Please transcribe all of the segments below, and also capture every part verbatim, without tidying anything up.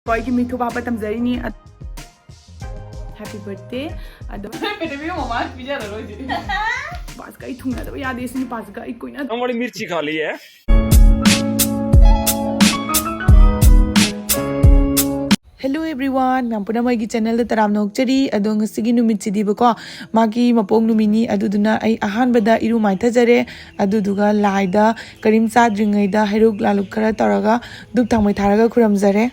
ꯀꯣ ꯑꯩꯒꯤ ꯃꯤꯊꯨꯞ ꯍꯥꯞꯄ ꯇꯝꯖꯔꯤꯅꯤ꯫ Happy birthday꯫ ꯑꯗꯣ ꯀꯩꯗꯧꯕꯤꯔꯣ ꯃꯃꯥ ꯄꯤꯖꯔꯔꯣꯏꯗꯤ꯫ ꯅꯨꯄꯥꯁꯤꯒ ꯑꯩ ꯊꯨꯡꯅꯗꯕ ꯌꯥꯗꯦ꯫ ꯁꯤ ꯅꯨꯄꯥꯁꯤꯒ ꯑꯩ ꯀꯣꯏꯅ ꯅꯪ ꯋꯥꯔꯤ ꯃꯤꯔꯆꯤ ꯈꯥ ꯂꯩꯌꯦ꯫ Hello everyone, ꯃꯌꯥꯝ ꯄꯨꯝꯅꯃꯛ ꯑꯩꯒꯤ channelꯗ ꯇꯔꯥꯝꯅ ꯑꯣꯛꯆꯔꯤ꯫ ꯑꯗꯣ ꯉꯁꯤꯒꯤ ꯅꯨꯃꯤꯠꯁꯤꯗꯤꯕꯀꯣ, ꯃꯥꯒꯤ ꯃꯄꯣꯛ ꯅꯨꯃꯤꯠꯅꯤ꯫ ꯑꯗꯨꯗꯨꯅ ꯑꯩ ꯑꯍꯥꯟꯕꯗ ꯏꯔꯨ ꯃꯥꯏꯊꯖꯔꯦ꯫ ꯑꯗꯨꯗꯨꯒ ꯂꯥꯏꯗ ꯀꯔꯤꯝ ꯆꯥꯗ꯭ꯔꯤꯉꯩꯗ ꯍꯩꯔꯨꯛ ꯂꯥꯂꯨꯛ ꯈꯔ ꯇꯧꯔꯒ ꯙꯨꯞ ꯊꯥꯎꯃꯩ ꯊꯥꯔꯒ ꯈꯨꯔꯨꯝꯖꯔꯦ꯫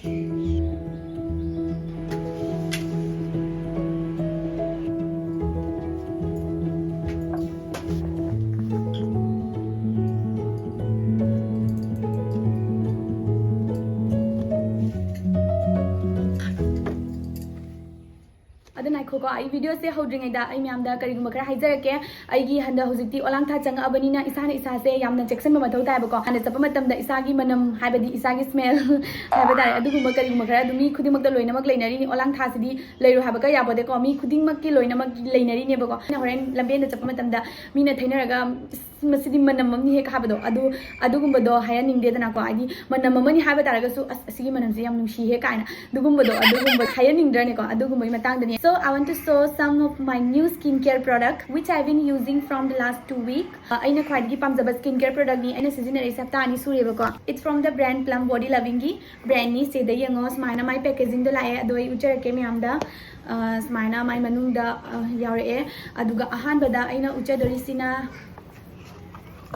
ꯑꯗꯨ ꯉꯥꯏꯈꯣꯀꯣ, ꯑꯩ videoꯁꯦ ꯍꯧꯗ꯭ꯔꯤꯉꯩꯗ ꯑꯩ ꯃꯌꯥꯝꯗ ꯀꯔꯤꯒꯨꯝꯕ ꯈꯔ ꯍꯥꯏꯖꯔꯛꯀꯦ꯫ ꯑꯩꯒꯤ ꯍꯟꯗꯛ ꯍꯧꯖꯤꯛꯇꯤ ꯑꯣꯂꯥꯡꯊꯥ ꯆꯪꯉꯛꯑꯕꯅꯤꯅ ꯏꯁꯥꯅ ꯏꯁꯥꯁꯦ ꯌꯥꯝꯅ ꯆꯦꯛꯁꯤꯟꯕ ꯃꯊꯧ ꯇꯥꯏꯕꯀꯣ꯫ ꯍꯥꯟꯅ ꯆꯠꯄ ꯃꯇꯝꯗ ꯏꯁꯥꯒꯤ ꯃꯅꯝ, ꯍꯥꯏꯕꯗꯤ ꯏꯁꯥꯒꯤ smell ꯍꯥꯏꯕ ꯇꯥꯔꯦ, ꯑꯗꯨꯒꯨꯝꯕ ꯀꯔꯤꯒꯨꯝꯕ ꯈꯔ ꯑꯗꯨꯝ ꯃꯤ ꯈꯨꯗꯤꯡꯃꯛꯇ ꯂꯣꯏꯅꯃꯛ ꯂꯩꯅꯔꯤꯅꯤ꯫ ꯑꯣꯂꯥꯡꯊꯥꯁꯤꯗꯤ ꯂꯩꯔꯣꯏ ꯍꯥꯏꯕꯒ ꯌꯥꯄꯣꯠꯇꯦꯀꯣ, ꯃꯤ ꯈꯨꯗꯤꯡꯃꯛꯀꯤ ꯂꯣꯏꯅꯃꯛ ꯂꯩꯅꯔꯤꯅꯦꯕꯀꯣ꯫ ꯑꯩꯅ ꯍꯣꯔꯦꯟ ꯂꯝꯕꯦꯟꯗ ꯆꯠꯄ ꯃꯇꯝꯗ ꯃꯤꯅ ꯊꯩꯅꯔꯒ "ꯑꯁ, ꯃꯁꯤꯗꯤ ꯃꯅꯝ ꯑꯃꯅꯤ ꯍꯦꯛ" ꯍꯥꯏꯕꯗꯣ, ꯑꯗꯨ, ꯑꯗꯨꯒꯨꯝꯕꯗꯣ ꯍꯥꯏꯍꯟꯅꯤꯡꯗꯦꯗꯅꯀꯣ꯫ ꯍꯥꯏꯗꯤ ꯃꯅꯝ ꯑꯃꯅꯤ ꯍꯥꯏꯕ ꯇꯥꯔꯒꯁꯨ, "ꯑꯁ, ꯑꯁꯤꯒꯤ ꯃꯅꯝꯁꯦ ꯌꯥꯝ ꯅꯨꯡꯁꯤꯍꯦ" ꯀꯥꯏꯅ ꯑꯗꯨꯒꯨꯝꯕꯗꯣ, ꯑꯗꯨꯒꯨꯝꯕ ꯍꯥꯏꯍꯟꯅꯤꯡꯗ꯭ꯔꯅꯦꯀꯣ? ꯑꯗꯨꯒꯨꯝꯕꯒꯤ ꯃꯇꯥꯡꯗꯅꯦ꯫ So I want to show some of my new skincare product which I've been using from the last two week. ꯑ, ꯑꯩꯅ ꯈ꯭ꯋꯥꯏꯗꯒꯤ ꯄꯥꯝꯖꯕ skincare productꯅꯤ꯫ ꯑꯩꯅ ꯁꯤꯖꯤꯟꯅꯔꯛꯏꯁꯦ ꯍꯞꯇꯥ ꯑꯅꯤ ꯁꯨꯔꯦꯕꯀꯣ꯫ It's from the brand Plum Body Lovingꯒꯤ brandꯅꯤ꯫ ꯁꯤꯗ ꯌꯦꯡꯉꯣ, ꯁꯨꯃꯥꯏꯅ ꯃꯥꯏ packagingꯗꯣ ꯂꯥꯛꯑꯦ꯫ ꯑꯗꯣ ꯑꯩ ꯎꯠꯆꯔꯛꯀꯦ ꯃꯌꯥꯝꯗ꯫ ꯑ, ꯁꯨꯃꯥꯏꯅ ꯃꯥꯏ ꯃꯅꯨꯡꯗ, ꯑ, ꯌꯥꯎꯔꯛꯑꯦ꯫ ꯑꯗꯨꯒ ꯑꯍꯥꯟꯕꯗ ꯑꯩꯅ ꯎꯠꯆꯗꯣꯔꯤꯁꯤꯅ,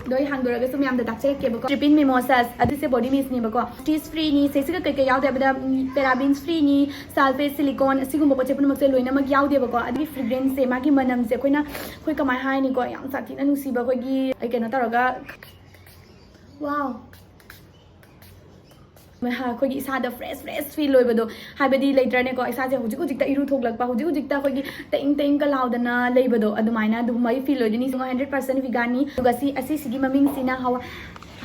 ꯑꯗꯣ ꯑꯩ ꯍꯥꯡꯗꯣꯔꯒꯁꯨ ꯃꯌꯥꯝꯗ ꯇꯥꯛꯆꯔꯛꯀꯦꯕꯀꯣ꯫ Trippin Mimosas, ꯑꯗꯨꯁꯦ body mistꯅꯦꯕꯀꯣ꯫ Taste freeꯅꯤ, ꯁꯤꯁꯤꯒ ꯀꯩꯀꯩ ꯌꯥꯎꯗꯦ ꯍꯥꯏꯕꯗ, ꯎꯝ, parabens freeꯅꯤ, sulfate, silicone, ꯑꯁꯤꯒꯨꯝꯕ ꯄꯣꯠꯁꯦ ꯄꯨꯝꯅꯃꯛꯁꯦ ꯂꯣꯏꯅꯃꯛ ꯌꯥꯎꯗꯦꯕꯀꯣ꯫ ꯑꯗꯨꯒꯤ fragranceꯁꯦ, ꯃꯥꯒꯤ ꯃꯅꯝꯁꯦ ꯑꯩꯈꯣꯏꯅ, ꯑꯩꯈꯣꯏ ꯀꯃꯥꯏ ꯍꯥꯏꯅꯤꯀꯣ, ꯌꯥꯝ ꯁꯥꯊꯤꯅ ꯅꯨꯡꯁꯤꯕ ꯑꯩꯈꯣꯏꯒꯤ, ꯑꯩ ꯀꯩꯅꯣ ꯇꯧꯔꯒ, wow꯫ ꯑꯩꯈꯣꯏꯒꯤ ꯏꯁꯥꯗ fresh, fresh feel ꯑꯣꯏꯕꯗꯣ, ꯍꯥꯏꯕꯗꯤ ꯂꯩꯇ꯭ꯔꯅꯦꯀꯣ, ꯏꯁꯥꯁꯦ ꯍꯧꯖꯤꯛ ꯍꯧꯖꯤꯛꯇ ꯏꯔꯨ ꯊꯣꯛꯂꯛꯄ, ꯍꯧꯖꯤꯛ ꯍꯧꯖꯤꯛꯇ ꯑꯩꯈꯣꯏꯒꯤ ꯇꯦꯡ ꯇꯦꯡꯒ ꯂꯥꯎꯗꯅ ꯂꯩꯕꯗꯣ, ꯑꯗꯨꯃꯥꯏꯅ ꯑꯗꯨꯒꯨꯝꯕꯒꯤ feel ꯑꯣꯏꯗꯣꯏꯅꯤ꯫ Hundred percent veganꯅꯤ꯫ ꯑꯗꯨꯒ ꯁꯤ, ꯑꯁꯤꯁꯤꯒꯤ ꯃꯃꯤꯡꯁꯤꯅ Hawa-,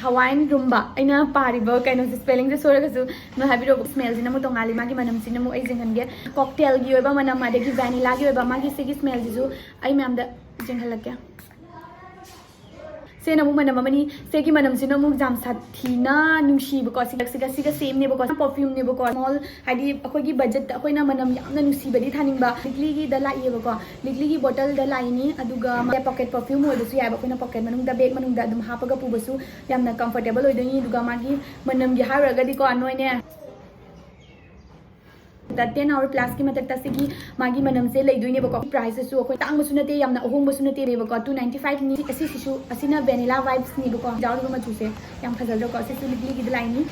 Hawaiian Rumba꯫ ꯑꯩꯅ ꯄꯥꯔꯤꯕ ꯀꯩꯅꯣꯁꯦ, spellingꯁꯦ ꯁꯣꯏꯔꯒꯁꯨ ꯅꯣꯏ ꯍꯥꯏꯕꯤꯔꯛꯑꯣ꯫ Smellꯁꯤꯅ ꯑꯃꯨꯛ ꯇꯣꯡꯉꯥꯜꯂꯤ, ꯃꯥꯒꯤ ꯃꯅꯝꯁꯤꯅ ꯑꯃꯨꯛ ꯑꯩ ꯌꯦꯡꯍꯟꯒꯦ꯫ Cocktailꯒꯤ ꯑꯣꯏꯕ ꯃꯅꯝ, ꯑꯗꯒꯤ vanillaꯒꯤ ꯑꯣꯏꯕ, ꯃꯥꯒꯤ ꯁꯤꯒꯤ smellꯁꯤꯁꯨ ꯑꯩ ꯃꯌꯥꯝꯗ ꯌꯦꯡꯍꯜꯂꯛꯀꯦ꯫ ꯁꯦꯅ ꯑꯃꯨꯛ ꯃꯅꯝ ꯑꯃꯅꯤ꯫ ꯁꯦꯒꯤ ꯃꯅꯝꯁꯤꯅ ꯑꯃꯨꯛ ꯌꯥꯝ ꯁꯥꯊꯤꯅ ꯅꯨꯡꯁꯤꯕꯀꯣ꯫ ꯁꯤꯒ, ꯁꯤꯒ, ꯁꯤꯒ ꯁꯦꯝꯅꯦꯕꯀꯣ꯫ Perfumeꯅꯦꯕꯀꯣ꯫ Small, ꯍꯥꯏꯗꯤ ꯑꯩꯈꯣꯏꯒꯤ budgetꯇ ꯑꯩꯈꯣꯏꯅ ꯃꯅꯝ ꯌꯥꯝꯅ ꯅꯨꯡꯁꯤꯕꯗꯤ ꯊꯥꯅꯤꯡꯕ꯫ Licklyꯒꯤꯗ ꯂꯥꯛꯏꯌꯦꯕꯀꯣ꯫ Licklyꯒꯤ bottleꯗ ꯂꯥꯛꯏꯅꯤ꯫ ꯑꯗꯨꯒ pocket perfume ꯑꯣꯏꯕꯁꯨ ꯌꯥꯏꯕ꯫ ꯑꯩꯈꯣꯏꯅ pocket ꯃꯅꯨꯡꯗ, bag ꯃꯅꯨꯡꯗ ꯑꯗꯨꯝ ꯍꯥꯞꯄꯒ ꯄꯨꯕꯁꯨ ꯌꯥꯝꯅ comfortable ꯑꯣꯏꯗꯣꯏꯅꯤ꯫ ꯑꯗꯨꯒ ꯃꯥꯒꯤ ꯃꯅꯝꯒꯤ ꯍꯥꯏꯔꯨꯔꯒꯗꯤꯀꯣ, ꯅꯣꯏꯅꯦ꯫ Ten Hour Plusꯀꯤ ꯃꯊꯛꯇ ꯁꯤꯒꯤ ꯃꯥꯒꯤ ꯃꯅꯝꯁꯦ ꯂꯩꯗꯣꯏꯅꯦꯕꯀꯣ꯫ Priceꯁꯨ ꯑꯩꯈꯣꯏ ꯇꯥꯡꯕꯁꯨ ꯅꯠꯇꯦ, ꯌꯥꯝꯅ ꯑꯍꯣꯡꯕꯁꯨ ꯅꯠꯇꯦꯕꯀꯣ꯫ Two ninety fiveꯅꯤ꯫ ꯑꯁꯤꯁꯤꯁꯨ, ꯑꯁꯤꯅ Vanilla Vibesꯅꯦꯕꯀꯣ꯫ ꯌꯥꯎꯔꯤꯕ ꯃꯆꯨꯁꯦ ꯌꯥꯝ ꯐꯖꯗ꯭ꯔꯣꯀꯣ? ꯁꯤꯁꯨ Licklyꯒꯤꯗ ꯂꯥꯛꯏꯅꯤ꯫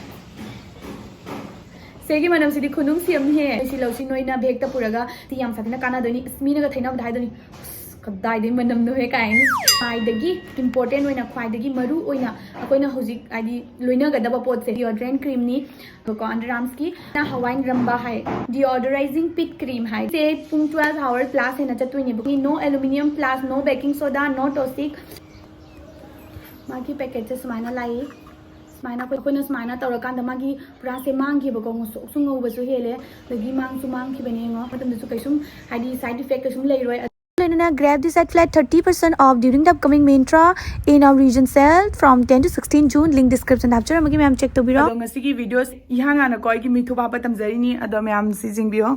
ꯁꯦꯒꯤ ꯃꯅꯝꯁꯤꯗꯤ ꯈꯨꯅꯨꯡꯁꯤ ꯑꯃꯅꯤꯍꯦ꯫ ꯁꯤ ꯂꯧꯁꯤ ꯅꯣꯏꯅ bagꯇ ꯄꯨꯔꯒ ꯁꯤ ꯌꯥꯝ ꯁꯥꯊꯤꯅ ꯀꯥꯟꯅꯗꯣꯏꯅꯤ꯫ ꯏꯁ, ꯃꯤꯅꯒ ꯊꯩꯅꯕꯗ ꯍꯥꯏꯗꯣꯏꯅꯤ, "ꯑꯁ, ꯀꯗꯥꯏꯗꯒꯤ ꯃꯅꯝꯅꯣꯍꯦ?" ꯀꯥꯏꯅ꯫ ꯈ꯭ꯋꯥꯏꯗꯒꯤ important ꯑꯣꯏꯅ, ꯈ꯭ꯋꯥꯏꯗꯒꯤ ꯃꯔꯨ ꯑꯣꯏꯅ ꯑꯩꯈꯣꯏꯅ ꯍꯧꯖꯤꯛ ꯍꯥꯏꯗꯤ ꯂꯣꯏꯅꯒꯗꯕ ꯄꯣꯠꯁꯦ deodorant creamꯅꯤ꯫ ꯀꯣ, Under Armsꯀꯤ Hawaiian Rumba ꯍꯥꯏ, deodorizing pit cream ꯍꯥꯏ꯫ ꯁꯦ ꯄꯨꯡ twelve hour plus ꯍꯦꯟꯅ ꯆꯠꯇꯣꯏꯅꯦꯕ꯫ No aluminium flask, no baking soda, no toxic꯫ ꯃꯥꯒꯤ packetꯁꯦ ꯁꯨꯃꯥꯏꯅ ꯂꯥꯛꯏ꯫ ꯁꯨꯃꯥꯏꯅ ꯑꯩꯈꯣꯏ, ꯑꯩꯈꯣꯏꯅ ꯁꯨꯃꯥꯏꯅ ꯇꯧꯔꯀꯥꯟꯗ ꯃꯥꯒꯤ ꯄꯨꯔꯥꯁꯦ ꯃꯥꯡꯈꯤꯕꯀꯣ, ꯉꯧꯁꯣꯛꯁꯨ ꯉꯧꯕꯁꯨ ꯍꯦꯜꯂꯦ, ꯑꯗꯒꯤ ꯃꯥꯡꯁꯨ ꯃꯥꯡꯈꯤꯕꯅꯦ꯫ ꯌꯦꯡꯉꯣ, ꯃꯇꯝꯗꯁꯨ ꯀꯩꯁꯨꯝ ꯍꯥꯏꯗꯤ side effect ꯀꯩꯁꯨꯝ ꯂꯩꯔꯣꯏ꯫ ꯂꯣꯏꯅꯅ grab this at flat thirty percent off during the upcoming Myntra in our region sale from ten to sixteen June. Link descriptionꯗ ꯍꯥꯞꯆꯔꯝꯃꯒꯦ, ꯃꯌꯥꯝ check ꯇꯧꯕꯤꯔꯣ꯫ ꯑꯗꯣ ꯉꯁꯤꯒꯤ videoꯁꯦ ꯏꯍꯥꯟ ꯍꯥꯟꯅꯀꯣ ꯑꯩꯒꯤ ꯃꯤꯠꯊꯨꯞ ꯍꯥꯞꯄ ꯇꯝꯖꯔꯤꯅꯤ꯫ ꯑꯗꯣ ꯃꯌꯥꯝꯁꯤ ꯌꯦꯡꯕꯤꯌꯣ꯫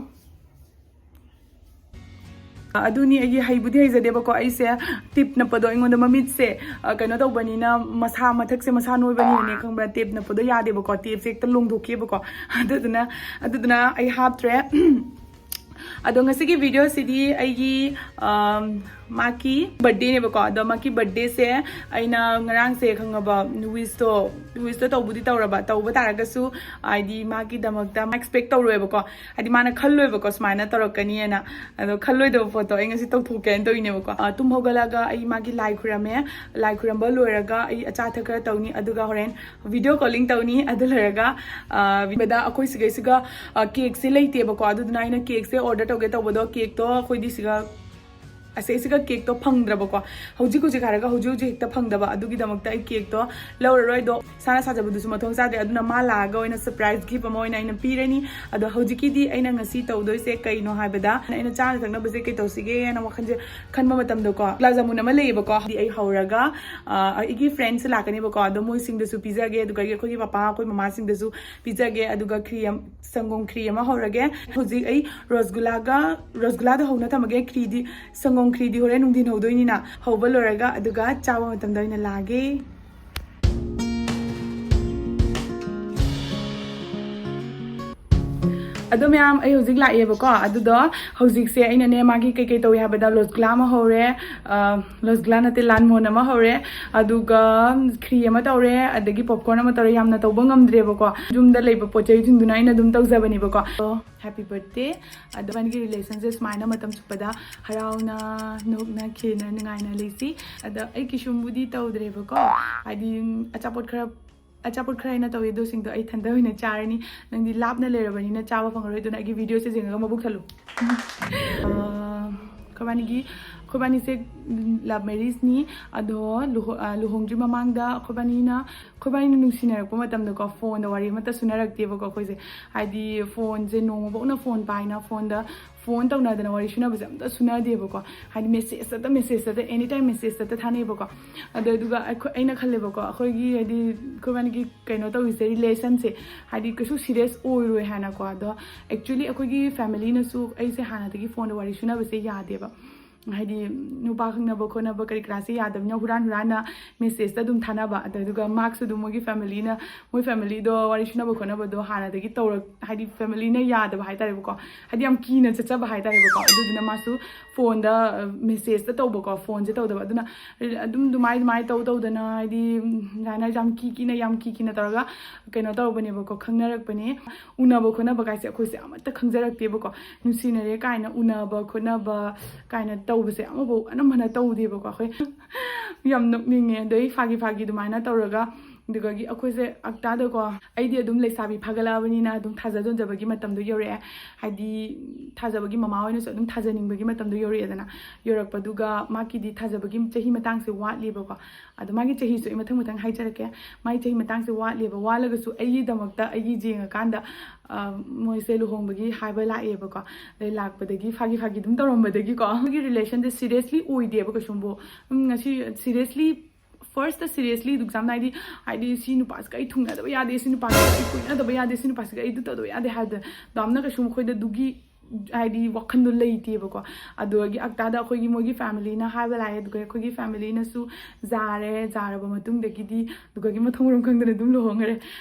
ꯑꯗꯨꯅꯤ, ꯑꯩꯒꯤ ꯍꯩꯕꯨꯗꯤ ꯍꯩꯖꯗꯦꯕꯀꯣ꯫ ꯑꯩꯁꯦ tape ꯅꯞꯄꯗꯣ ꯑꯩꯉꯣꯟꯗ ꯃꯃꯤꯠꯁꯦ, ꯑ, ꯀꯩꯅꯣ ꯇꯧꯕꯅꯤꯅ, ꯃꯁꯥ, ꯃꯊꯛꯁꯦ ꯃꯁꯥ ꯅꯣꯏꯕꯅꯤꯅꯅꯦ, ꯈꯪꯕ꯭ꯔꯥ? Tape ꯅꯞꯄꯗꯣ ꯌꯥꯗꯦꯕꯀꯣ꯫ Tapeꯁꯦ ꯍꯦꯛꯇ ꯂꯣꯡꯊꯣꯛꯈꯤꯑꯕꯀꯣ꯫ ꯑꯗꯨꯗꯨꯅ, ꯑꯗꯨꯗꯨꯅ ꯑꯩ ꯍꯥꯞꯇ꯭ꯔꯦ꯫ ꯑꯗꯣ ꯉꯁꯤꯒꯤ videoꯁꯤꯗꯤ ꯑꯩꯒꯤ, ꯑꯝ, ꯃꯥꯒꯤ birthdayꯅꯦꯕꯀꯣ꯫ ꯑꯗꯣ ꯃꯥꯒꯤ birthdayꯁꯦ ꯑꯩꯅ ꯉꯔꯥꯡꯁꯦ, ꯈꯪꯉꯕ, wishꯇꯣ, wishꯇꯣ ꯇꯧꯕꯨꯗꯤ ꯇꯧꯔꯕ, ꯇꯧꯕ ꯇꯥꯔꯒꯁꯨ ꯍꯥꯏꯗꯤ ꯃꯥꯒꯤꯗꯃꯛꯇ expect ꯇꯧꯔꯣꯏꯕꯀꯣ꯫ ꯍꯥꯏꯗꯤ ꯃꯥꯅ ꯈꯜꯂꯣꯏꯕꯀꯣ ꯁꯨꯃꯥꯏꯅ ꯇꯧꯔꯛꯀꯅꯤꯅ꯫ ꯑꯗꯣ ꯈꯜꯂꯣꯏꯗꯕ ꯄꯣꯠꯇꯣ ꯑꯩ ꯉꯁꯤ ꯇꯧꯊꯣꯛꯀꯦꯅ ꯇꯧꯔꯤꯅꯦꯕꯀꯣ꯫ ꯑ, ꯇꯨꯝ ꯍꯧꯒꯠꯂꯒ ꯑꯩ ꯃꯥꯒꯤ ꯂꯥꯏ ꯈꯨꯔꯝꯃꯦ꯫ ꯂꯥꯏ ꯈꯨꯔꯝꯕ ꯂꯣꯏꯔꯒ ꯑꯩ ꯑꯆꯥ ꯑꯊꯛ ꯈꯔ ꯇꯧꯅꯤ, ꯑꯗꯨꯒ ꯍꯣꯔꯦꯟ video calling ꯇꯧꯅꯤ꯫ ꯑꯗꯨ ꯂꯣꯏꯔꯒ, ꯑ, ꯕꯗ ꯑꯩꯈꯣꯏ ꯁꯤꯒꯩꯁꯤꯒ, ꯑ, cakeꯁꯦ ꯂꯩꯇꯦꯕꯀꯣ꯫ ꯑꯗꯨꯗꯨꯅ ꯑꯩꯅ cakeꯁꯦ order ꯇꯧꯒꯦ ꯇꯧꯕꯗꯣ, cakeꯇꯣ ꯑꯩꯈꯣꯏꯗꯤ ꯁꯤꯒ ꯑꯁꯤꯁꯤꯒ ꯀꯦꯛꯇꯣ ꯐꯪꯗ꯭ꯔꯕꯀꯣ, ꯍꯧꯖꯤꯛ ꯍꯧꯖꯤꯛ ꯍꯥꯏꯔꯒ ꯍꯧꯖꯤꯛ ꯍꯧꯖꯤꯛ ꯍꯦꯛꯇ ꯐꯪꯗꯕ, ꯑꯗꯨꯒꯤꯗꯃꯛꯇ ꯑꯩ ꯀꯦꯛꯇꯣ ꯂꯧꯔꯔꯣꯏ꯫ ꯑꯗꯣ ꯏꯁꯥꯅ ꯁꯥꯖꯕꯗꯨꯁꯨ ꯃꯊꯣꯡ ꯆꯥꯗꯦ, ꯑꯗꯨꯅ ꯃꯥ ꯂꯥꯛꯑꯒ ꯑꯣꯏꯅ ꯁꯔꯄ꯭ꯔꯥꯏꯁ ꯒꯤꯐ ꯑꯃ ꯑꯣꯏꯅ ꯑꯩꯅ ꯄꯤꯔꯅꯤ꯫ ꯑꯗꯣ ꯍꯧꯖꯤꯛꯀꯤꯗꯤ ꯑꯩꯅ ꯉꯁꯤ ꯇꯧꯗꯣꯏꯁꯦ ꯀꯩꯅꯣ ꯍꯥꯏꯕꯗ, ꯑꯩꯅ ꯆꯥꯅ ꯊꯛꯅꯕꯁꯦ ꯀꯩ ꯇꯧꯁꯤꯒꯦꯅ ꯋꯥꯈꯜꯁꯦ ꯈꯟꯕ ꯃꯇꯝꯗꯀꯣ, ꯒꯨꯂꯥꯞ ꯖꯥꯃꯨꯟ ꯑꯃ ꯂꯩꯌꯦꯕꯀꯣ, ꯍꯥꯏꯗꯤ ꯑꯩ ꯍꯧꯔꯒ ꯑ, ꯑꯩꯒꯤ ꯐ꯭ꯔꯦꯟꯁ ꯂꯥꯛꯀꯅꯦꯕꯀꯣ, ꯑꯗꯣ ꯃꯣꯏꯁꯤꯡꯗꯁꯨ ꯄꯤꯖꯒꯦ, ꯑꯗꯨꯒ ꯑꯩꯈꯣꯏꯒꯤ ꯄꯄꯥ, ꯑꯩꯈꯣꯏ ꯃꯃꯥꯁꯤꯡꯗꯁꯨ ꯄꯤꯖꯒꯦ꯫ ꯑꯗꯨꯒ ꯈ꯭ꯔꯤ ꯑꯃ, ꯁꯪꯒꯣꯝ ꯈ꯭ꯔꯤ ꯑꯃ ꯍꯧꯔꯒꯦ꯫ ꯍꯧꯖꯤꯛ ꯑꯩ ꯔꯣꯁꯒꯨꯂꯥꯒ, ꯔꯣꯁꯒꯨꯂꯥꯗꯣ ꯍꯧꯅ ꯊꯝꯃꯒꯦ, ꯈ꯭ꯔꯤꯗꯤ, ꯁꯪꯒꯣꯝ ꯈ꯭ꯔꯤꯗꯤ ꯍꯣꯔꯦꯟ ꯅꯨꯡꯊꯤꯟ ꯍꯧꯗꯣꯏꯅꯤꯅ, ꯍꯧꯕ ꯂꯣꯏꯔꯒ ꯑꯗꯨꯒ ꯆꯥꯕ ꯃꯇꯝꯗ ꯑꯣꯏꯅ ꯂꯥꯛꯑꯒꯦ꯫ ꯑꯗꯣ ꯃꯌꯥꯝ, ꯑꯩ ꯍꯧꯖꯤꯛ ꯂꯥꯛꯑꯦꯕꯀꯣ꯫ ꯑꯗꯨꯗꯣ ꯍꯧꯖꯤꯛꯁꯦ ꯑꯩꯅꯅꯦ, ꯃꯥꯒꯤ ꯀꯩꯀꯩ ꯇꯧꯏ ꯍꯥꯏꯕꯗ, ꯂꯣꯁꯒꯨꯂꯥ ꯑꯃ ꯍꯧꯔꯦ, ꯑ, ꯂꯣꯁꯒꯨꯂꯥ ꯅꯠꯇꯦ, ꯂꯥꯟꯃꯣꯟ ꯑꯃ ꯍꯧꯔꯦ, ꯑꯗꯨꯒ ꯈ꯭ꯔꯤ ꯑꯃ ꯇꯧꯔꯦ, ꯑꯗꯒꯤ ꯄꯣꯞꯀꯣꯔꯟ ꯑꯃ ꯇꯧꯔꯦ꯫ ꯌꯥꯝꯅ ꯇꯧꯕ ꯉꯝꯗ꯭ꯔꯦꯕꯀꯣ, ꯌꯨꯝꯗ ꯂꯩꯕ ꯄꯣꯠ ꯆꯩꯁꯤꯡꯗꯨꯅ ꯑꯩꯅ ꯑꯗꯨꯝ ꯇꯧꯖꯕꯅꯦꯕꯀꯣ꯫ ꯑꯗꯣ ꯍꯦꯄꯤ ꯕꯔꯊꯗꯦ꯫ ꯑꯗꯣ ꯏꯕꯥꯅꯤꯒꯤ ꯔꯤꯂꯦꯁꯟꯁꯦ ꯁꯨꯃꯥꯏꯅ ꯃꯇꯝ ꯆꯨꯞꯄꯗ ꯍꯔꯥꯎꯅ, ꯅꯣꯛꯅ, ꯈꯦꯅ, ꯅꯨꯡꯉꯥꯏꯅ ꯂꯩꯁꯤ꯫ ꯑꯗꯣ ꯑꯩ ꯀꯩꯁꯨꯝꯕꯨꯗꯤ ꯇꯧꯗ꯭ꯔꯦꯕꯀꯣ, ꯍꯥꯏꯗꯤ, ꯎꯝ, ꯑꯆꯥꯄꯣꯠ ꯈꯔ, ꯑꯆꯥꯄꯣꯠ ꯈꯔ ꯑꯩꯅ ꯇꯧꯏ, ꯑꯗꯨꯁꯤꯡꯗꯣ ꯑꯩ ꯏꯊꯟꯗ ꯑꯣꯏꯅ ꯆꯥꯔꯅꯤ꯫ ꯅꯪꯗꯤ ꯂꯥꯞꯅ ꯂꯩꯔꯕꯅꯤꯅ ꯆꯥꯕ ꯐꯪꯉꯔꯣꯏ, ꯑꯗꯨꯅ ꯑꯩꯒꯤ ꯚꯤꯗꯤꯑꯣꯁꯦ ꯌꯦꯡꯉꯒ ꯃꯕꯨꯛ ꯊꯜꯂꯨ꯫ ꯑ, ꯑꯩꯈꯣꯏꯕꯥꯅꯤꯒꯤ, ꯑꯩꯈꯣꯏꯕꯥꯅꯤꯁꯦ ꯂꯚ ꯃꯦꯔꯤꯖꯅꯤ꯫ ꯑꯗꯣ ꯂꯨꯍꯣ-, ꯑ, ꯂꯨꯍꯣꯡꯗ꯭ꯔꯤ ꯃꯃꯥꯡꯗ ꯑꯩꯈꯣꯏꯕꯥꯅꯤꯅ, ꯑꯩꯈꯣꯏꯕꯥꯅꯤꯅ ꯅꯨꯡꯁꯤꯅꯔꯛꯄ ꯃꯇꯝꯗꯀꯣ, ꯐꯣꯟꯗ ꯋꯥꯔꯤ ꯑꯃꯠꯇ ꯁꯨꯅꯔꯛꯇꯦꯕꯀꯣ ꯑꯩꯈꯣꯏꯁꯦ꯫ ꯍꯥꯏꯗꯤ ꯐꯣꯟꯁꯦ ꯅꯣꯡꯃꯐꯥꯎꯅ ꯐꯣꯟ ꯄꯥꯏꯅ, ꯐꯣꯟꯗ, ꯐꯣꯟ ꯇꯧꯅꯗꯅ ꯋꯥꯔꯤ ꯁꯨꯅꯕꯁꯦ ꯑꯝꯇ ꯁꯨꯅꯗꯦꯕꯀꯣ꯫ ꯍꯥꯏꯗꯤ ꯃꯦꯁꯦꯖꯇ, ꯃꯦꯁꯦꯖꯇ, ꯑꯦꯅꯤ ꯇꯥꯏꯝ ꯃꯦꯁꯦꯖꯇ ꯊꯥꯅꯩꯕꯀꯣ꯫ ꯑꯗꯣ ꯑꯗꯨꯒ ꯑꯩꯈꯣꯏ, ꯑꯩꯅ ꯈꯜꯂꯦꯕꯀꯣ, ꯑꯩꯈꯣꯏꯒꯤ, ꯍꯥꯏꯗꯤ ꯑꯩꯈꯣꯏꯕꯥꯅꯤꯒꯤ ꯀꯩꯅꯣ ꯇꯧꯔꯤꯁꯦ, ꯔꯤꯂꯦꯁꯟꯁꯦ ꯍꯥꯏꯗꯤ ꯀꯩꯁꯨ ꯁꯤꯔꯤꯌꯁ ꯑꯣꯏꯔꯣꯏ ꯍꯥꯏꯅꯀꯣ꯫ ꯑꯗꯣ ꯑꯦꯛꯆꯨꯋꯦꯂꯤ ꯑꯩꯈꯣꯏꯒꯤ ꯐꯦꯃꯤꯂꯤꯅꯁꯨ ꯑꯩꯁꯦ ꯍꯥꯟꯅꯗꯒꯤ ꯐꯣꯟꯗ ꯋꯥꯔꯤ ꯁꯨꯅꯕꯁꯦ ꯌꯥꯗꯦꯕ꯫ ꯍꯥꯏꯗꯤ ꯅꯨꯄꯥ ꯈꯪꯅꯕ ꯈꯣꯠꯅꯕ ꯀꯔꯤ ꯀꯔꯥꯁꯦ ꯌꯥꯗꯕꯅꯤꯅ ꯍꯨꯔꯥꯟ ꯍꯨꯔꯥꯟꯅ ꯃꯦꯁꯦꯖꯇ ꯑꯗꯨꯝ ꯊꯥꯅꯕ꯫ ꯑꯗꯨꯒ ꯃꯥꯛꯁꯨ ꯑꯗꯨꯝ ꯃꯣꯏꯒꯤ ꯐꯦꯃꯤꯂꯤꯅ, ꯃꯣꯏ ꯐꯦꯃꯤꯂꯤꯗꯣ ꯋꯥꯔꯤ ꯁꯨꯅꯕ ꯈꯣꯠꯅꯕꯗꯣ ꯍꯥꯟꯅꯗꯒꯤ ꯇꯧꯔꯛ-, ꯍꯥꯏꯗꯤ ꯐꯦꯃꯤꯂꯤꯅ ꯌꯥꯗꯕ ꯍꯥꯏꯇꯥꯔꯦꯕꯀꯣ, ꯍꯥꯏꯗꯤ ꯌꯥꯝ ꯀꯤꯅ ꯆꯠꯆꯕ ꯍꯥꯏꯇꯥꯔꯦꯕꯀꯣ꯫ ꯑꯗꯨꯗꯨꯅ ꯃꯥꯁꯨ ꯐꯣꯟꯗ, ꯑ, ꯃꯦꯁꯦꯖꯇ ꯇꯧꯕꯀꯣ, ꯐꯣꯟꯁꯦ ꯇꯧꯗꯕ꯫ ꯑꯗꯨꯅ ꯑꯗꯨꯝ ꯑꯗꯨꯃꯥꯏ ꯑꯗꯨꯃꯥꯏꯅ ꯇꯧ ꯇꯧꯗꯅ, ꯍꯥꯏꯗꯤ, ꯎꯝ, ꯑꯗꯨꯃꯥꯏꯅ ꯌꯥꯝ ꯀꯤ ꯀꯤꯅ, ꯌꯥꯝ ꯀꯤ ꯀꯤꯅ ꯇꯧꯔꯒ ꯀꯩꯅꯣ ꯇꯧꯔꯛꯄꯅꯦꯕꯀꯣ, ꯈꯪꯅꯔꯛꯄꯅꯦ꯫ ꯎꯅꯕ ꯈꯣꯠꯅꯕ ꯀꯥꯏꯁꯦ ꯑꯩꯈꯣꯏꯁꯦ ꯑꯃꯠꯇ ꯈꯪꯖꯔꯛꯇꯦꯕꯀꯣ꯫ ꯅꯨꯡꯁꯤꯅꯔꯦ ꯀꯥꯏꯅ ꯎꯅꯕ ꯈꯣꯠꯅꯕ ꯀꯥꯏꯅ ꯇꯧꯕꯁꯦ ꯑꯃꯐꯥꯎ ꯑꯅꯝꯕꯅ ꯇꯧꯗꯦꯕꯀꯣ ꯑꯩꯈꯣꯏ꯫ ꯌꯥꯝ ꯅꯣꯛꯅꯤꯡꯉꯦ꯫ ꯑꯗꯩ ꯐꯥꯒꯤ ꯐꯥꯒꯤ ꯑꯗꯨꯃꯥꯏꯅ ꯇꯧꯔꯒ ꯑꯗꯨꯗꯒꯤ ꯑꯩꯈꯣꯏꯁꯦ ꯑꯛꯇꯥꯗꯀꯣ, ꯑꯩꯗꯤ ꯑꯗꯨꯝ ꯂꯩꯁꯥꯕꯤ ꯐꯥꯒꯠꯂꯛꯑꯕꯅꯤꯅ ꯑꯗꯨꯝ ꯊꯥꯖꯗꯣꯟꯖꯕꯒꯤ ꯃꯇꯝꯗꯣ ꯌꯧꯔꯛꯑꯦ꯫ ꯍꯥꯏꯗꯤ ꯊꯥꯖꯕꯒꯤ ꯃꯃꯥ ꯍꯣꯏꯅꯁꯨ ꯑꯗꯨꯝ ꯊꯥꯖꯅꯤꯡꯕꯒꯤ ꯃꯇꯝꯗꯣ ꯌꯧꯔꯛꯑꯦꯗꯅ꯫ ꯌꯧꯔꯛꯄꯗꯨꯒ ꯃꯥꯒꯤꯗꯤ ꯊꯥꯖꯕꯒꯤ ꯆꯍꯤ ꯃꯇꯥꯡꯁꯦ ꯋꯥꯠꯂꯤꯕꯀꯣ꯫ ꯑꯗꯣ ꯃꯥꯒꯤ ꯆꯍꯤꯁꯨ ꯑꯩ ꯃꯊꯪ ꯃꯊꯪ ꯍꯥꯏꯖꯔꯛꯀꯦ꯫ ꯃꯥꯒꯤ ꯆꯍꯤ ꯃꯇꯥꯡꯁꯦ ꯋꯥꯠꯂꯦꯕ, ꯋꯥꯠꯂꯒꯁꯨ ꯑꯩꯒꯤꯗꯃꯛꯇ ꯑꯩꯒꯤ ꯌꯦꯡꯉꯀꯥꯟꯗ, ꯑ, ꯃꯣꯏꯁꯦ ꯂꯨꯍꯣꯡꯕꯒꯤ ꯍꯥꯏꯕ ꯂꯥꯛꯑꯦꯕꯀꯣ꯫ ꯑꯗꯩ ꯂꯥꯛꯄꯗꯒꯤ ꯐꯥꯒꯤ ꯐꯥꯒꯤ ꯑꯗꯨꯝ ꯇꯧꯔꯝꯕꯗꯒꯤ ꯀꯣ, ꯑꯩꯒꯤ ꯔꯤꯂꯦꯁꯟꯁꯦ ꯁꯤꯔꯤꯌꯁꯂꯤ ꯑꯣꯏꯗꯦꯕ ꯀꯩꯁꯨꯝꯕꯨ꯫ ꯎꯝ, ꯉꯁꯤ ꯁꯤꯔꯤꯌꯁꯂꯤ, ꯐꯥꯔꯁꯇ ꯁꯤꯔꯤꯌꯁꯂꯤ ꯑꯦꯛꯖꯥꯝ ꯍꯥꯏꯗꯤ, ꯍꯥꯏꯗꯤ ꯁꯤ ꯅꯨꯄꯥꯁꯤꯒ ꯑꯩ ꯊꯨꯡꯅꯗꯕ ꯌꯥꯗꯦ, ꯁꯤ ꯅꯨꯄꯥꯁꯤꯒ ꯑꯩ ꯀꯣꯏꯅꯗꯕ ꯌꯌꯥꯗꯦ, ꯁꯤ ꯅꯨꯄꯥꯁꯤꯒ ꯑꯩ ꯑꯗꯨ ꯇꯧꯗꯕ ꯌꯥꯗꯦ ꯍꯥꯏꯕꯗ ꯗꯥꯝꯅ ꯀꯩꯁꯨꯝ ꯑꯩꯈꯣꯏꯗ ꯑꯗꯨꯒꯤ ꯍꯥꯏꯗꯤ ꯋꯥꯈꯟꯗꯣ ꯂꯩꯇꯦꯕꯀꯣ꯫ ꯑꯗꯨꯗꯒꯤ ꯑꯛꯇꯥꯗ ꯑꯩꯈꯣꯏꯒꯤ ꯃꯣꯏꯒꯤ ꯐꯦꯃꯤꯂꯤꯅ ꯍꯥꯏꯕ ꯂꯥꯛꯑꯦ, ꯑꯗꯨꯒ ꯑꯩꯈꯣꯏꯒꯤ ꯐꯦꯃꯤꯂꯤꯅꯁꯨ ꯌꯥꯔꯦ, ꯌꯥꯔꯕ ꯃꯇꯨꯡꯗꯒꯤꯗꯤ ꯑꯗꯨꯒꯒꯤ ꯃꯊꯣꯡ ꯃꯔꯝ ꯈꯪꯗꯅ ꯑꯗꯨꯝ ꯂꯨꯍꯣꯡꯈ꯭ꯔꯦ꯫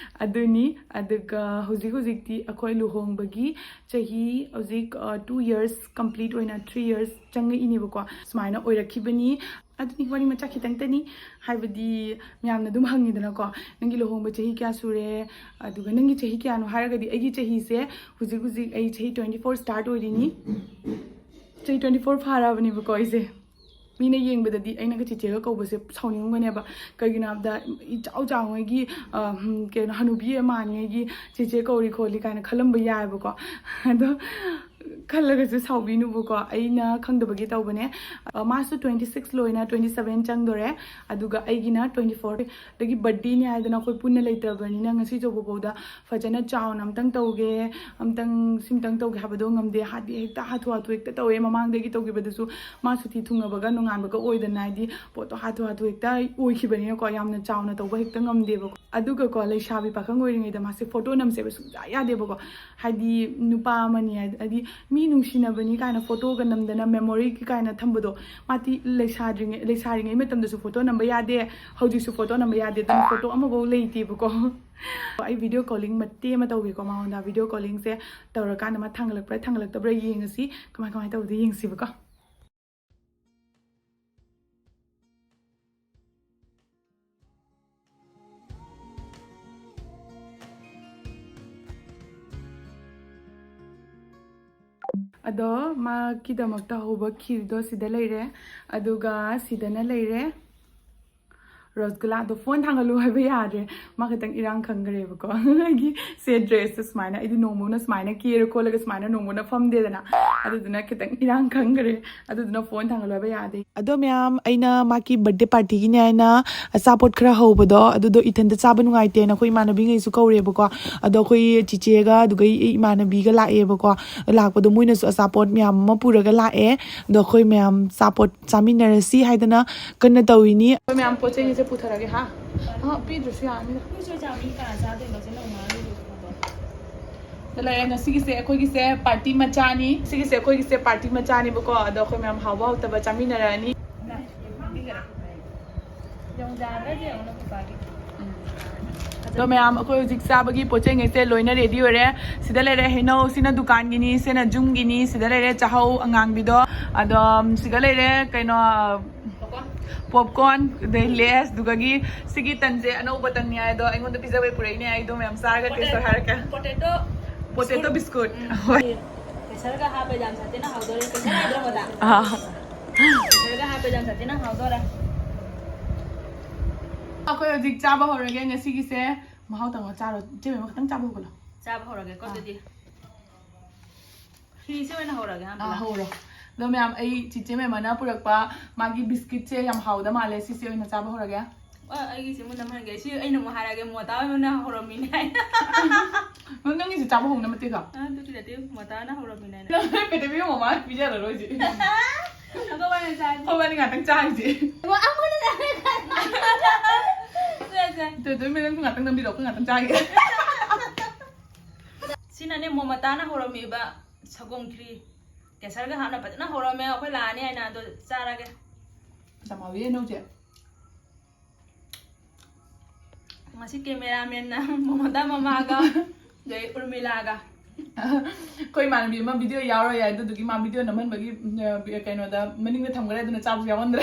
ꯑꯗꯨꯅꯤ꯫ ꯑꯗꯨꯒ ꯍꯧꯖꯤꯛ ꯍꯧꯖꯤꯛꯇꯤ ꯑꯩꯈꯣꯏ ꯂꯨꯍꯣꯡꯕꯒꯤ ꯆꯍꯤ ꯍꯧꯖꯤꯛ, ꯑ, two years complete ꯑꯣꯏꯅ three years ꯆꯪꯉꯛꯏꯅꯦꯕꯀꯣ꯫ ꯁꯨꯃꯥꯏꯅ ꯑꯣꯏꯔꯛꯈꯤꯕꯅꯤ꯫ ꯑꯗꯨꯅꯤ, ꯋꯥꯔꯤ ꯃꯆꯥ ꯈꯤꯇꯪꯇꯅꯤ꯫ ꯍꯥꯏꯕꯗꯤ ꯃꯌꯥꯝꯅ ꯑꯗꯨꯝ ꯍꯪꯉꯤꯗꯅꯀꯣ, "ꯅꯪꯒꯤ ꯂꯨꯍꯣꯡꯕ ꯆꯍꯤ ꯀꯌꯥ ꯁꯨꯔꯦ? ꯑꯗꯨꯒ ꯅꯪꯒꯤ ꯆꯍꯤ ꯀꯌꯥꯅꯣ?" ꯍꯥꯏꯔꯒꯗꯤ ꯑꯩꯒꯤ ꯆꯍꯤꯁꯦ ꯍꯧꯖꯤꯛ ꯍꯧꯖꯤꯛ ꯑꯩ ꯆꯍꯤ twenty four start ꯑꯣꯏꯔꯤꯅꯤ꯫ ꯆꯍꯤ twenty four ꯐꯥꯔꯛꯑꯕꯅꯦꯕꯀꯣ ꯑꯩꯁꯦ꯫ ꯃꯤꯅ ꯌꯦꯡꯕꯗꯗꯤ ꯑꯩꯅꯒ ꯆꯤꯆꯦꯒ ꯀꯧꯕꯁꯦ ꯁꯥꯎꯅꯤꯡꯉꯝꯒꯅꯦꯕ꯫ ꯀꯩꯒꯤꯅꯣ ꯍꯥꯏꯕꯗ ꯏꯆꯥꯎ ꯆꯥꯎꯉꯩꯒꯤ, ꯑ, ꯍꯝ, ꯀꯩꯅꯣ, ꯍꯅꯨꯕꯤ ꯃꯥꯟꯉꯩꯒꯤ ꯆꯤꯆꯦ ꯀꯧꯔꯤ ꯈꯣꯠꯂꯤ ꯀꯥꯏꯅ ꯈꯜꯂꯝꯕ ꯌꯥꯏꯑꯕꯀꯣ꯫ ꯑꯗꯣ ꯈꯜꯂꯒꯁꯨ ꯁꯥꯎꯕꯤꯅꯨꯕꯀꯣ, ꯑꯩꯅ ꯈꯪꯗꯕꯒꯤ ꯇꯧꯕꯅꯦ꯫ ꯑ, ꯃꯥꯁꯨ twenty six ꯂꯣꯏꯅ twenty seven ꯆꯪꯗꯣꯔꯦ, ꯑꯗꯨꯒ ꯑꯩꯒꯤꯅ twenty four꯫ ꯑꯗꯒꯤ ꯕꯔꯗꯦꯅꯤ ꯍꯥꯏꯗꯅ ꯑꯩꯈꯣꯏ ꯄꯨꯟꯅ ꯂꯩꯇ꯭ꯔꯕꯅꯤꯅ ꯉꯁꯤ ꯆꯧꯕ ꯐꯥꯎꯗ ꯐꯖꯅ ꯆꯥꯎꯅ ꯑꯝꯇꯪ ꯇꯧꯒꯦ, ꯑꯝꯇꯪ ꯁꯤꯝꯇꯪ ꯇꯧꯒꯦ ꯍꯥꯏꯕꯗꯣ ꯉꯝꯗꯦ꯫ ꯍꯥꯏꯗꯤ ꯍꯦꯛꯇ ꯍꯥꯊꯨ ꯍꯥꯊꯨ ꯍꯦꯛꯇ ꯇꯧꯋꯦ꯫ ꯃꯃꯥꯡꯗꯒꯤ ꯇꯧꯈꯤꯕꯗꯨꯁꯨ ꯃꯥ ꯁꯨꯇꯤ ꯊꯨꯡꯉꯕꯒ ꯅꯣꯡꯉꯥꯟꯕꯒ ꯑꯣꯏꯗꯅ, ꯍꯥꯏꯗꯤ ꯄꯣꯠꯇꯣ ꯍꯥꯊꯨ ꯍꯥꯊꯨ ꯍꯦꯛꯇ ꯑꯣꯏꯈꯤꯕꯅꯤꯅꯀꯣ, ꯌꯥꯝꯅ ꯆꯥꯎꯅ ꯇꯧꯕ ꯍꯦꯛꯇ ꯉꯝꯗꯦꯕꯀꯣ꯫ ꯑꯗꯨꯒꯀꯣ, ꯂꯩꯁꯥꯕꯤ ꯄꯥꯈꯪ ꯑꯣꯏꯔꯤꯉꯩꯗ ꯃꯥꯁꯦ ꯐꯣꯇꯣ ꯅꯝꯁꯦꯕ ꯁꯨꯡꯌꯥ ꯌꯥꯗꯦꯕꯀꯣ꯫ ꯍꯥꯏꯗꯤ ꯅꯨꯄꯥ ꯑꯃꯅꯤ ꯍꯥꯏ-, ꯍꯥꯏꯗꯤ ꯃꯤ ꯅꯨꯡꯁꯤꯅꯕꯅꯤ ꯀꯥꯏꯅ ꯐꯣꯇꯣꯒ ꯅꯝꯗꯅ ꯃꯦꯃꯣꯔꯤ ꯀꯥꯏꯅ ꯊꯝꯕꯗꯣ, ꯃꯥꯗꯤ ꯂꯩꯁꯥꯗ꯭ꯔꯤꯉꯩ, ꯂꯩꯁꯥꯔꯤꯉꯩ ꯃꯇꯝꯗꯁꯨ ꯐꯣꯇꯣ ꯅꯝꯕ ꯌꯥꯗꯦ, ꯍꯧꯖꯤꯛꯁꯨ ꯐꯣꯇꯣ ꯅꯝꯕ ꯌꯥꯗꯦ, ꯑꯗꯨꯅ ꯐꯣꯇꯣ ꯑꯃꯐꯥꯎ ꯂꯩꯇꯦꯕꯀꯣ꯫ ꯑꯩ ꯚꯤꯗꯤꯑꯣ ꯀꯣꯂꯤꯡ ꯃꯇꯦꯛ ꯑꯃ ꯇꯧꯒꯦꯀꯣ ꯃꯉꯣꯟꯗ꯫ ꯚꯤꯗꯤꯑꯣ ꯀꯣꯂꯤꯡꯁꯦ ꯇꯧꯔꯀꯥꯟꯗ ꯃꯥ ꯊꯥꯡꯒꯠꯂꯛꯄ꯭ꯔꯥ ꯊꯥꯡꯒꯠꯂꯛꯇꯕ꯭ꯔꯥ ꯌꯦꯡꯉꯁꯤ, ꯀꯃꯥꯏ ꯀꯃꯥꯏꯅ ꯇꯧꯕꯗꯣ ꯌꯦꯡꯁꯤꯕꯀꯣ꯫ ꯑꯗꯣ ꯃꯥꯒꯤꯗꯃꯛꯇ ꯍꯧꯕ ꯈꯤꯔꯗꯣ ꯁꯤꯗ ꯂꯩꯔꯦ, ꯑꯗꯨꯒ ꯁꯤꯗꯅ ꯂꯩꯔꯦ꯫ ꯔꯣꯁꯒꯨꯂꯥꯗꯣ ꯐꯣꯟ ꯊꯥꯡꯒꯠꯂꯨ ꯍꯥꯏꯕ ꯌꯥꯗ꯭ꯔꯦ꯫ ꯃꯥ ꯈꯤꯇꯪ ꯏꯔꯥꯡ ꯈꯪꯈ꯭ꯔꯦꯕꯀꯣ꯫ ꯑꯩꯒꯤ ꯁꯦꯠ ꯗ꯭ꯔꯦꯁꯇꯣ ꯁꯨꯃꯥꯏꯅ, ꯑꯩꯗꯤ ꯅꯣꯡꯃꯅ ꯁꯨꯃꯥꯏꯅ ꯀꯦꯔ ꯈꯣꯠꯂꯒ ꯁꯨꯃꯥꯏꯅ ꯅꯣꯡꯃꯅ ꯐꯝꯗꯦꯗꯅ꯫ ꯑꯗꯨꯗꯨꯅ ꯈꯤꯇꯪ ꯏꯔꯥꯡ ꯈꯪꯈ꯭ꯔꯦ꯫ ꯑꯗꯨꯗꯨꯅ ꯐꯣꯟ ꯊꯥꯡꯒꯠꯂꯨ ꯍꯥꯏꯕ ꯌꯥꯗꯦ꯫ ꯑꯗꯣ ꯃꯌꯥꯝ, ꯑꯩꯅ ꯃꯥꯒꯤ ꯕꯔꯊꯗꯦ ꯄꯥꯔꯇꯤꯒꯤꯅꯦ ꯍꯥꯏꯅ ꯑꯆꯥꯄꯣꯠ ꯈꯔ ꯍꯧꯕꯗꯣ, ꯑꯗꯨꯗꯣ ꯏꯊꯟꯇ ꯆꯥꯕ ꯅꯨꯡꯉꯥꯏꯇꯦꯅ ꯑꯩꯈꯣꯏ ꯏꯃꯥꯟꯅꯕꯤꯉꯩꯁꯨ ꯀꯧꯔꯦꯕꯀꯣ꯫ ꯑꯗꯣ ꯑꯩꯈꯣꯏ ꯆꯤꯆꯦꯒ ꯑꯗꯨꯒ ꯑꯩ ꯏꯃꯥꯟꯅꯕꯤꯒ ꯂꯥꯛꯑꯦꯕꯀꯣ꯫ ꯂꯥꯛꯄꯗꯣ ꯃꯣꯏꯅꯁꯨ ꯑꯆꯥꯄꯣꯠ ꯃꯌꯥꯝ ꯑꯃ ꯄꯨꯔꯒ ꯂꯥꯛꯑꯦ꯫ ꯑꯗꯣ ꯑꯩꯈꯣꯏ ꯃꯌꯥꯝ ꯑꯆꯥꯄꯣꯠ ꯆꯥꯃꯤꯟꯅꯔꯁꯤ ꯍꯥꯏꯗꯅ ꯀꯟꯅ ꯇꯧꯔꯤꯅꯤ꯫ ꯑꯩꯈꯣꯏ ꯃꯌꯥꯝ ꯄꯣꯠ ꯆꯩꯁꯦ ꯄꯨꯊꯔꯒꯦ ꯍꯥ꯫ ꯑ, ꯄꯤꯗ꯭ꯔꯁꯨ ꯌꯥꯅꯤꯗ꯫ ꯑꯩꯈꯣꯏꯁꯨ ꯆꯥꯃꯤ ꯀꯅꯥ ꯆꯥꯗꯣꯏꯅꯣ? ꯁꯤ ꯅꯣꯡꯃ ꯂꯣꯏꯔꯦ꯫ ꯁꯤꯒꯤꯁꯦ ꯑꯩꯈꯣꯏꯒꯤꯁꯦ ꯄꯥꯔꯇꯤ ꯃꯆꯥꯅꯤ꯫ ꯁꯤꯒꯤꯁꯦ ꯑꯩꯈꯣꯏꯒꯤꯁꯦ ꯄꯥꯔꯇꯤ ꯃꯆꯥꯅꯦꯕꯀꯣ꯫ ꯑꯗꯣ ꯑꯩꯈꯣꯏ ꯃꯌꯥꯝ ꯍꯥꯎꯕ ꯍꯥꯎꯇꯕ ꯆꯥꯃꯤꯟꯅꯔꯛꯑꯅꯤ꯫ ꯌꯣꯡꯖꯥꯗ꯭ꯔꯗꯤ ꯌꯦꯡꯉꯨꯅꯦ ꯄꯩꯁꯥꯒꯤ꯫ ꯑꯗꯣ ꯃꯌꯥꯝ, ꯑꯩꯈꯣꯏ ꯍꯧꯖꯤꯛ ꯆꯥꯕꯒꯤ ꯄꯣꯠ ꯆꯩꯉꯩꯁꯦ ꯂꯣꯏꯅ ꯔꯦꯗꯤ ꯑꯣꯏꯔꯦ꯫ ꯁꯤꯗ ꯂꯩꯔꯦ ꯍꯩꯅꯧ, ꯁꯤꯅ ꯗꯨꯀꯥꯟꯒꯤꯅꯤ, ꯁꯤꯅ ꯌꯨꯝꯒꯤꯅꯤ꯫ ꯁꯤꯗ ꯂꯩꯔꯦ ꯆꯥꯍꯧ ꯑꯉꯥꯡꯕꯤꯗꯣ, ꯑꯗꯣ ꯁꯤꯗ ꯂꯩꯔꯦ ꯀꯩꯅꯣ, ꯄꯣꯞꯀꯣꯔꯟ, ꯑꯗꯩ ꯂꯦꯁ, ꯑꯗꯨꯒꯒꯤ ꯁꯤꯒꯤ ꯇꯟꯁꯦ ꯑꯅꯧꯕ ꯇꯟꯅꯤ ꯍꯥꯏ, ꯑꯗꯣ ꯑꯩꯉꯣꯟꯗ ꯄꯤꯖꯕꯩ ꯄꯨꯔꯛꯏꯅꯦ꯫ ꯑꯩꯗꯣ ꯃꯌꯥꯝ ꯆꯥꯔꯒ ꯇꯦꯁ ꯇꯧ ꯍꯥꯏꯔꯛꯀꯦ꯫ Potato potato biscuit. ꯕꯤꯁꯀꯨꯠ꯫ ꯎꯝ꯫ ꯍꯣꯏ꯫ ꯀꯦꯁꯔꯒ ꯍꯥꯞꯄꯦ, ꯌꯥꯝ ꯁꯥꯊꯤꯅ ꯍꯥꯎꯗꯣꯔꯦ꯫ ꯀꯦꯁꯔ ꯍꯥꯏꯗ꯭ꯔꯣ ꯃꯗꯥ? ꯑꯥ꯫ ꯀꯦꯁꯔꯒ ꯍꯥꯞꯄꯦ, ꯌꯥꯝ ꯁꯥꯊꯤꯅ ꯍꯥꯎꯗꯣꯔꯦ꯫ ꯑꯩꯈꯣꯏ ꯍꯧꯖꯤꯛ ꯆꯥꯕ ꯍꯧꯔꯒꯦ ꯉꯁꯤꯒꯤꯁꯦ꯫ ꯃꯍꯥꯎ ꯇꯪꯉꯣ ꯆꯥꯔꯣ꯫ ꯏꯆꯦ ꯃꯦꯝꯃ ꯈꯤꯇꯪ ꯆꯥꯕ ꯍꯧꯒꯠꯂꯣ꯫ ꯆꯥꯕ ꯍꯧꯔꯒꯦꯀꯣ ꯑꯥ꯫ ꯑꯗꯨꯗꯤ꯫ ꯐꯤꯁꯦ ꯑꯣꯏꯅ ꯍꯧꯔꯒꯦ ꯍꯥ, ꯑꯥ, ꯄꯨꯂꯞ꯫ ꯍꯧꯔꯣ꯫ ꯑꯗꯣ ꯃꯌꯥꯝ, ꯑꯩ ꯆꯤꯆꯦ ꯃꯦꯝꯃꯅ ꯄꯨꯔꯛꯄ ꯃꯥꯒꯤ ꯕꯤꯁꯀꯤꯠꯁꯦ ꯌꯥꯝ ꯍꯥꯎꯗ ꯃꯥꯜꯂꯦ꯫ ꯁꯤꯁꯦ ꯑꯣꯏꯅ ꯆꯥꯕ ꯍꯧꯔꯒꯦ꯫ ꯑ, ꯑꯩꯒꯤꯁꯦ ꯃꯨꯟꯅ ꯃꯨꯟꯒꯦ꯫ ꯁꯤ ꯑꯩꯅ ꯑꯃꯨꯛ ꯍꯥꯏꯔꯛꯑꯒꯦ, ꯃꯣꯇꯥ ꯍꯣꯏ ꯃꯣꯏꯅ ꯍꯧꯔꯝꯃꯤꯅꯦ ꯍꯥꯏꯅ꯫ ꯅꯪ, ꯅꯪꯒꯤꯁꯦ ꯆꯥꯕ ꯍꯧꯅ ꯃꯇꯦꯛ ꯈꯛ? ꯑ, ꯑꯗꯨꯗꯤ ꯅꯠꯇꯦ, ꯃꯣꯇꯥꯅ ꯍꯧꯔꯝꯃꯤꯅꯦ ꯍꯥꯏꯅ꯫ ꯅꯪ ꯄꯦꯇꯦꯕꯤ ꯃꯃꯥ ꯄꯤꯖꯔꯔꯣꯏ ꯍꯧꯖꯤꯛ꯫ ꯑꯗꯣ ꯑꯩꯅ ꯆꯥꯒꯦ꯫ ꯍꯣꯏ, ꯏꯕꯥꯅꯤ ꯉꯥꯛꯇꯪ ꯆꯥꯈꯤꯁꯦ꯫ ꯋꯥ, ꯑꯃꯨꯛ ꯁꯦ, ꯁꯦ꯫ ꯇꯨ, ꯇꯨ, ꯅꯪꯁꯨ ꯉꯥꯛꯇꯪ ꯅꯝꯕꯤꯔꯣ, ꯑꯩꯈꯣꯏ ꯉꯥꯛꯇꯪ ꯆꯥꯈꯤꯒꯦ꯫ ꯁꯤꯅꯅꯦ ꯃꯣꯃꯇꯥꯅ ꯍꯧꯔꯝꯃꯤꯕ ꯁꯒꯣꯝ ꯈꯤꯔꯤ꯫ ꯀꯦꯁꯔꯒ ꯍꯥꯞꯅ ꯐꯖꯅ ꯍꯧꯔꯝꯃꯦ꯫ ꯑꯩꯈꯣꯏ ꯂꯥꯛꯑꯅꯤ ꯍꯥꯏꯅ ꯑꯗꯣ ꯆꯥꯔꯒꯦ꯫ ꯌꯥꯝ ꯍꯥꯎꯋꯤ ꯍꯩꯅꯧꯁꯦ꯫ ꯉꯁꯤ ꯀꯦꯃꯦꯔꯥꯃꯦꯟꯅ ꯃꯣꯃꯣꯇꯥ ꯃꯃꯥꯒ ꯑꯗꯩ ꯎꯔꯃꯤꯂꯥꯒ꯫ ꯑꯩꯈꯣꯏ ꯏꯃꯥꯟꯅꯕꯤ ꯑꯃ ꯚꯤꯗꯤꯑꯣ ꯌꯥꯎꯔꯣꯏ ꯍꯥꯏ, ꯑꯗꯨꯗꯨꯒꯤ ꯃꯥ ꯚꯤꯗꯤꯑꯣ ꯅꯝꯍꯟꯕꯒꯤ, ꯑ, ꯀꯩꯅꯣꯗ ꯃꯅꯤꯡꯗ ꯊꯝꯈ꯭ꯔꯦ, ꯑꯗꯨꯅ ꯆꯥꯕꯁꯨ ꯌꯥꯎꯍꯟꯗ꯭ꯔꯦ꯫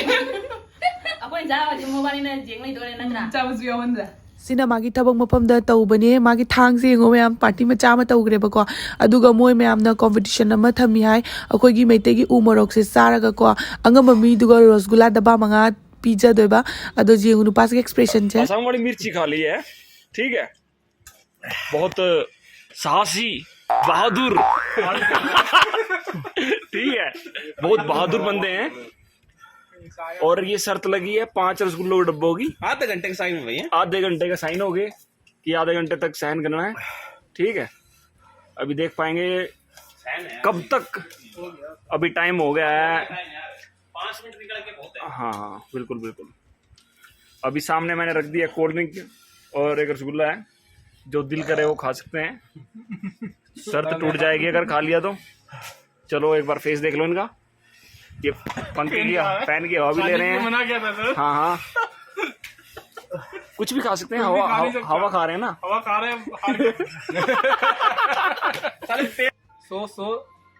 ꯑꯩꯈꯣꯏꯅ ꯆꯥꯕꯗꯤ ꯃꯣꯕꯥꯅꯤꯅ ꯌꯦꯡ ꯂꯩꯗꯣꯔꯦ ꯅꯠꯇ꯭ꯔꯥ? ꯎꯝ, ꯆꯥꯕꯁꯨ ꯌꯥꯎꯍꯟꯗ꯭ꯔꯦ꯫ ꯁꯤꯅ ꯃꯥꯒꯤ ꯊꯕꯛ ꯃꯐꯝꯗ ꯇꯧꯕꯅꯦ꯫ ꯃꯥꯒꯤ ꯊꯥꯡꯁꯦ ꯌꯦꯡꯉꯣ ꯃꯌꯥꯝ, ꯄꯥꯔꯇꯤ ꯃꯆꯥ ꯑꯃ ꯇꯧꯈ꯭ꯔꯦꯕꯀꯣ꯫ ꯑꯗꯨꯒ ꯃꯣꯏ ꯃꯌꯥꯝꯅ ꯀꯣꯝꯄꯤꯇꯤꯁꯟ ꯑꯃ ꯊꯝꯃꯤ ꯍꯥꯏ꯫ ꯑꯩꯈꯣꯏꯒꯤ ꯃꯩꯇꯩꯒꯤ ꯎ ꯃꯣꯔꯣꯛꯁꯦ ꯆꯥꯔꯒꯀꯣ, ꯑꯉꯝꯕ ꯃꯤꯗꯨꯒ ꯔꯣꯁꯒꯨꯂꯥ ꯗꯕꯥ ꯃꯉꯥ ꯄꯤꯖꯗꯣꯏꯕ꯫ ꯑꯗꯣ ꯌꯦꯡꯉꯨ ꯅꯨꯄꯥꯁꯤꯒꯤ ꯑꯦꯛꯁꯄ꯭ꯔꯦꯁꯟꯁꯦ꯫ आसाम वाली मिर्ची खा ली है, ठीक है, बहुत साहसी, बहादुर। ठीक है, बहुत बहादुर बंदे हैं। और ये शर्त लगी है, पांच रसगुल्लों के डब्बों की। आधे घंटे का साइन है भैया। आधे घंटे का साइन हो गए कि आधे घंटे तक सहन करना है। ठीक है, अभी देख पाएंगे कब तक। अभी टाइम हो गया है। पाँच मिनट निकल के बहुत है। हाँ, हाँ, बिल्कुल, बिल्कुल। अभी सामने मैंने रख दिया कोल्ड ड्रिंक और एक रसगुल्ला है, जो दिल करे वो खा सकते हैं। शर्त टूट जाएगी अगर खा लिया तो। चलो, एक बार फेस देख लो इनका। ये पंखे की, फैन की हवा भी ले रहे हैं। मना किया था सर। हाँ, हाँ, कुछ भी खा सकते हैं। हवा, हवा खा रहे हैं ना। हवा खा रहे हैं। सौ, सौ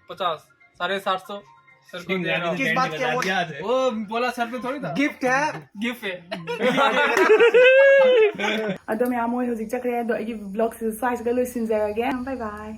पचास, साढ़े सात सौ। सर को दे रहा हूँ। किस बात की वो? वो बोला सर पे थोड़ी था। गिफ्ट है। गिफ्ट है। ꯑꯗꯣ ꯃꯌꯥꯝ, ꯃꯣꯏ ꯍꯧꯖꯤꯛ ꯆꯠꯈ꯭ꯔꯦ꯫ ꯑꯗꯣ ꯑꯩꯒꯤ ꯕ꯭ꯂꯣꯒꯁꯤꯁꯨ ꯁ꯭ꯋꯥꯏꯁꯤꯒ ꯂꯣꯏꯁꯤꯟꯖꯔꯒꯦ꯫ ꯕꯥꯏ ꯕꯥꯏ꯫